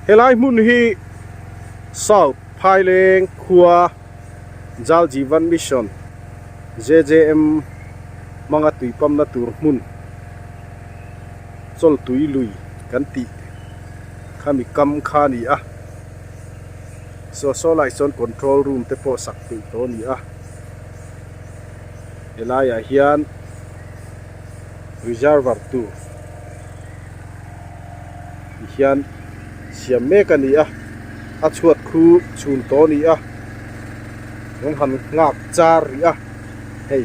Helai hmun hi South Phaileng khua Jal Jeevan Mission, JJM, hmanga tui pamna tur hmun Chawltui lui kan tih khami kam kha a ni a. Saw saw lai chuan control room te pawh sak peih tawh a ni a. Helaiah hian reservoir tur ti hian siam mek a ni a a chhuat khu chhun tawh a ni a rawn han nghak char rih a hei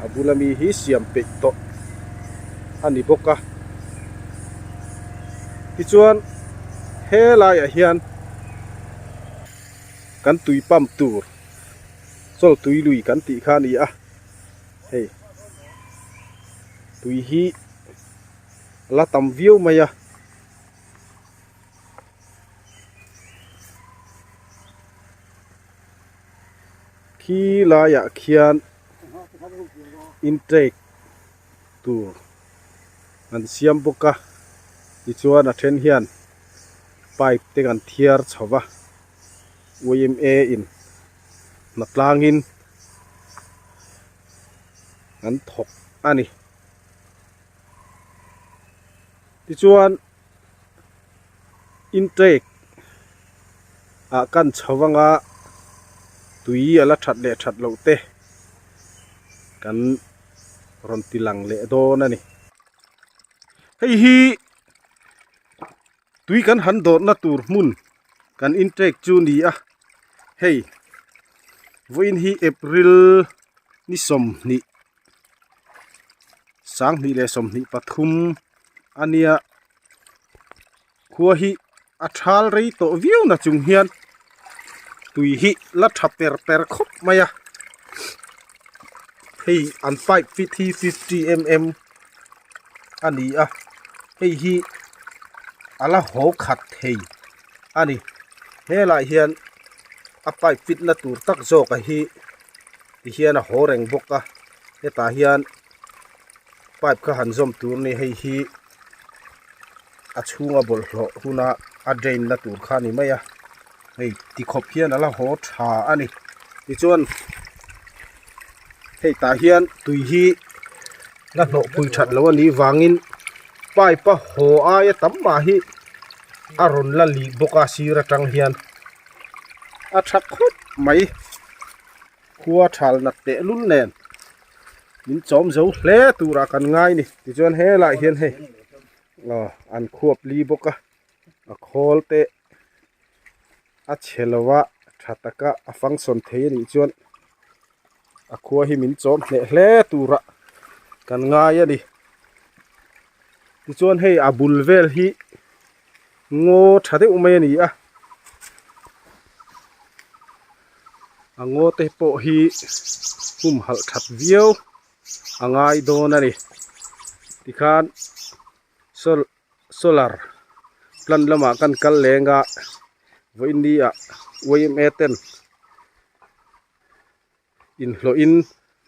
a bula mi hi siam peih tawh a ni bawk a tichuan helaiah hian kan tui pump tur chawltui lui kan tih kha a ni a hei tui hi la tam viau mai a. Khi laiah khian intake tur an siam bawk a tichuan a then hian pipe te kan thiar chho va yma in hnatlangin an thawk a ni. Tichuan intake ah kan chho anga tui a la that leh that loh te kan rawn ti lang leh dawn a ni. Hei hi tui kan han dawrhna tur hmun kan intake chu ni a hei vawiin hi April ni 20 2023 a nia khua hi a thal rei tawh viau na chung hian tui hi la tha per per khawp mai a hei an pipe fit hi 50 mm a ni a hei hi a la haw khat thei a ni helaiah hian a pipe fit na tur tak zawk a hi ti hian a haw reng bawk a hetah hian pipe kha han zawm tur a ni hei hi a chhunga bawlhhlawh huna a drain na tur kha a ni mai a hei tikhawp hian a la haw tha a ni tichuan hei tah hian tui hi la hnawh phui that loh a nih vangin pipe a haw aia tam mah hi a rawn la lih bawk a sir atang hian a tha khawp mai. Khua thal nat teh lul nen min chawm zo hle turah kan ngai ni tichuan helaiah hian hei aw an khuap li bawk a a khawl te a chhe lo a tha taka a function thei a nih chuan a khua hi min chawm hneh hle turah kan ngai a ni tichuan hei a bul vel hi ngaw tha deuh mai a ni a. A ngaw te pawh hi humhalh that viau a ngai dawn a ni tikhan solar plant lamah kan kal leng a vawiin ni ah yma ten inhlawh in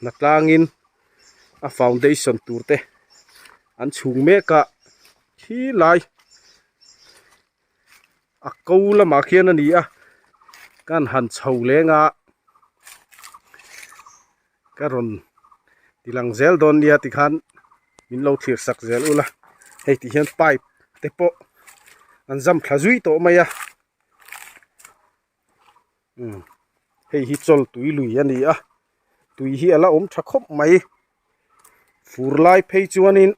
hnatlang in a foundation tur te an chhung mek a khi lai. A ko lamah khian a ni a kan han chho leng a ka rawn ti lang zel dawn nia tikhan min lo thlir sak zel ula hei ti hian pipe te pawh an zam thla zui tawh mai a umm hei hi chawl tui lui a ni a tui hi a la awm tha khawp mai fur lai phei chuanin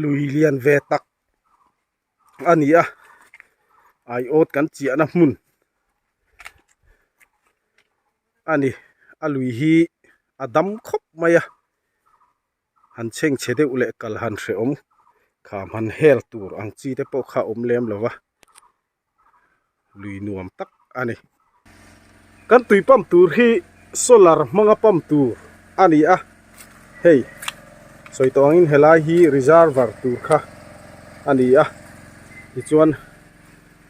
lui lian ve tak. a ni a aiawt kan chiahna hmun a ni a lui hi a dam khawp mai a han chhengchhe deuh leh kal han hrehawm kham han hel tur ang chi te pawh kha a awm lem lo va lui nuam tak a ni. Kan tui pump tur hi solar hmanga pump tur a ni a, hei sawi tawh angin helai hi reservoir tur kha a ni a, tichuan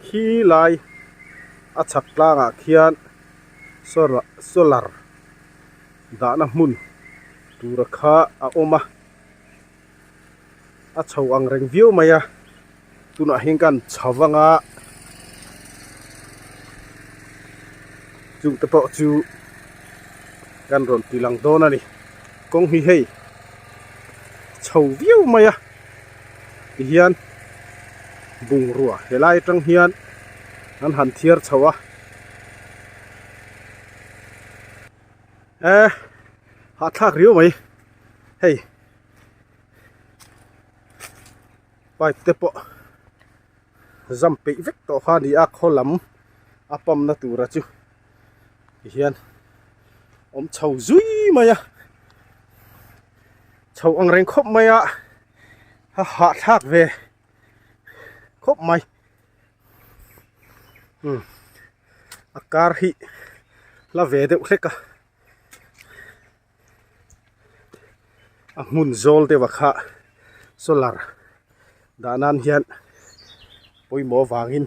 khi lai a chhak tlangah khian solar dahna hmun tura kha a awm a, a chho ang reng viau mai a. Tunah hian kan chho vang a chungte pawh chu kan rawn ti lang dawn a ni kawng hi hei chho viau mai a tihian bungrua helai atang hian an han thiar chho a eh hahthlak riau mai hei. Pipe te pawh zam peih vek tawh kha a ni a khaw lam a pump na tura chu tihian awm chho zui mai a chho ang reng khawp mai a a hahthlak ve khawp mai umm a kar hi la ve deuh hlek a. A hmun zawl deuh ah kha solar dah nan hian pawimawh avangin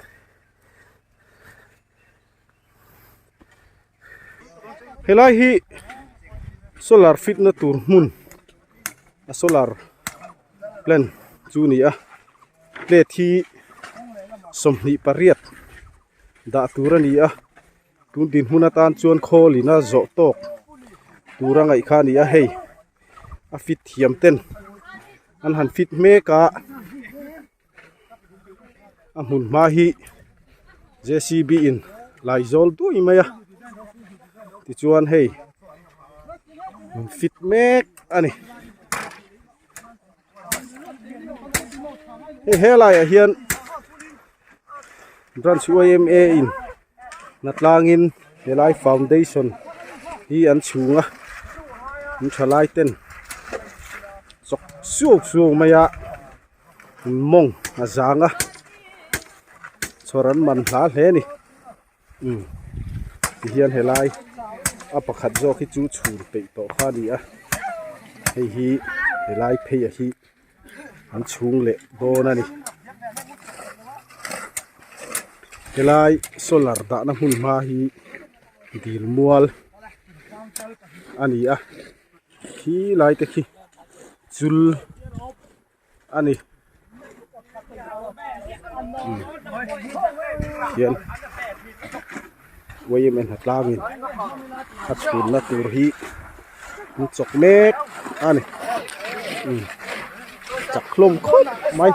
helai hi solar fit na tur hmun a solar plant chu a ni a plate hi 28 dah tur a ni a. Tun dinhmun atan chuan khawl in a zawh tawk tur a ngaih kha a ni a hei a fit thiam ten an han fit mek a a hmun hma hi J C B in lai zawl dui mai a tichuan hei an fit mek a ni hei helaiah hian branch yma in hnatlangin helai foundation hi an chhung a an thalai ten chawk suau suau mai a mawng a zang a chhawr an man hla hle a ni umm tihian helai a pakhat zawk hi chu chhun peih tawh kha a ni a hei hi helai phei a hi. an chhung leh dawn a ni helai solar dahna hmun hma hi dil mual a ni a khi lai te khi chul a ni hian yma hnatlangin a chhunna tur hi an chawk mek a ni umm chak hlawm khawp mai.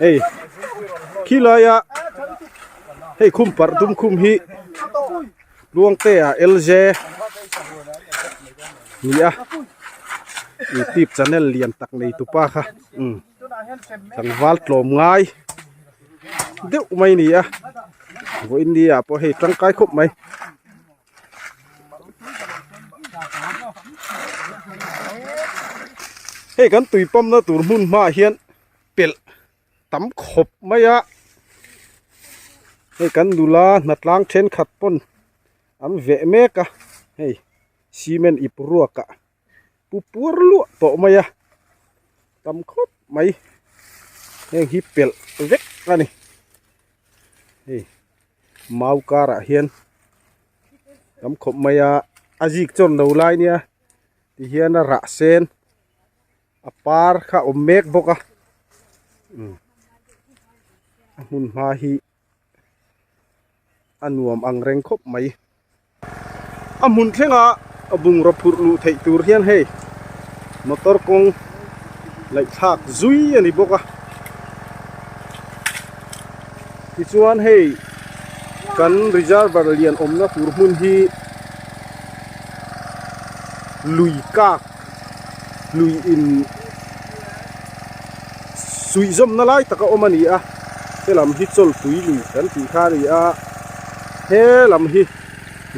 Hei khilaia hei khum parh dum khum hi Tluangtea LJ ni a youtube channel lian tak nei tupa kha umm tlangval tlawm ngai deuh mai a ni a vawiin ni ah pawh hei tangkai khawp mai. Hei kan tui pump na tur hmun hmaah hian pelh tam khawp mai a hei kan nula hnatlang thenkhat pawn an veh mek a hei cement ip ruak ah pu puar luah tawh mai a tam khawp mai heng hi pelh vek a ni hei mau karah hian tam khawp mai a a zik chawn lo lai nia tihian a rah sen a par kha a awm mek bawk a umm a hmun hma hi. a nuam ang reng khawp mai. A hmun thlenga bungraw phurh luh theih tur hian hei motor kawng laihthlak zui a ni bawk a. Tichuan hei kan reservoir lian awmna tur hmun hi lui kak lui in suih zawmna lai taka awm a ni a helam hi chawlpui lui kan tih kha a ni a he lam hi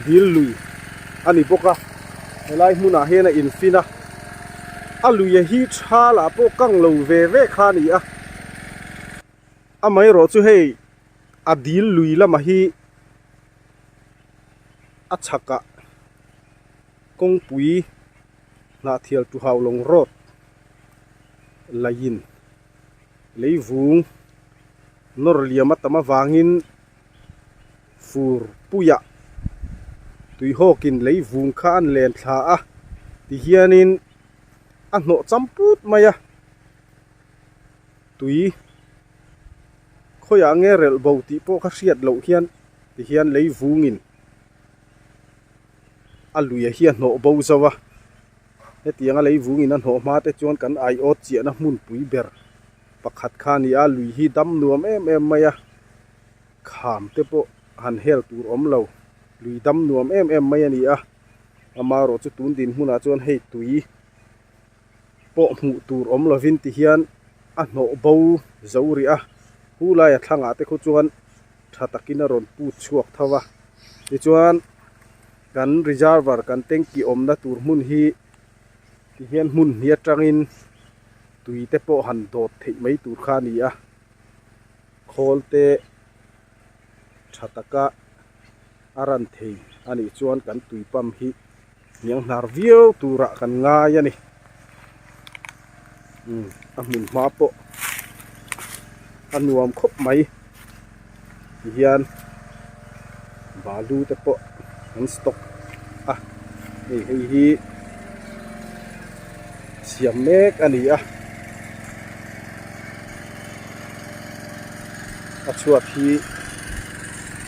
dil lui a ni bawk a helai hmunah hian a infin a a lui hi tha lah pawh kang lo ve ve kha a ni a amaherawh chu hei a dil lui lamah hi a chhakah kawngpui. Hnahthial tu Haulawng road laiin leivung nawr liam a tam avangin fur puiah tuihawkin leivung kha an len thla a tihianin a hnawh cham put mai a tui khawiah nge relh bo tih pawh kha hriat loh hian tihian leivungin a lui a hi a hnawh bo zo a hetianga leivungin a hnawh hma te chuan kan aiawt chiahna hmunpui ber pakhat kha a ni a lui hi dam nuam em em mai a kham te pawh han hel tur awm lo lui dam nuam em em mai a ni a amaherawh chu tun dinhmunah chuan hei tui pawh hmuh tur awm lovin ti hian a hnawh bo zo rih a hu laia thlangah te khu chuan tha takin a rawn put chhuak tho a tichuan kan reservoir kan tanky awmna tur hmun hi ti hian hmun hnih atangin tui te pawh han dawt theih mai tur kha a ni a khawl te tha taka a ran thei a nih chuan kan tui pump hi hniang hnar viau turah kan ngai a ni umm a hmun hma pawh a nuam khawp mai ti hian balu te pawh an stock a hei hei hi siam mek a ni a a chhuat hi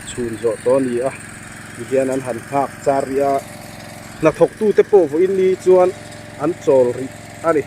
chhun zawh tawh a ni a tihian an han nghak char rih a hnathawk tute pawh vawiin ni chuan an chawl rih a ni.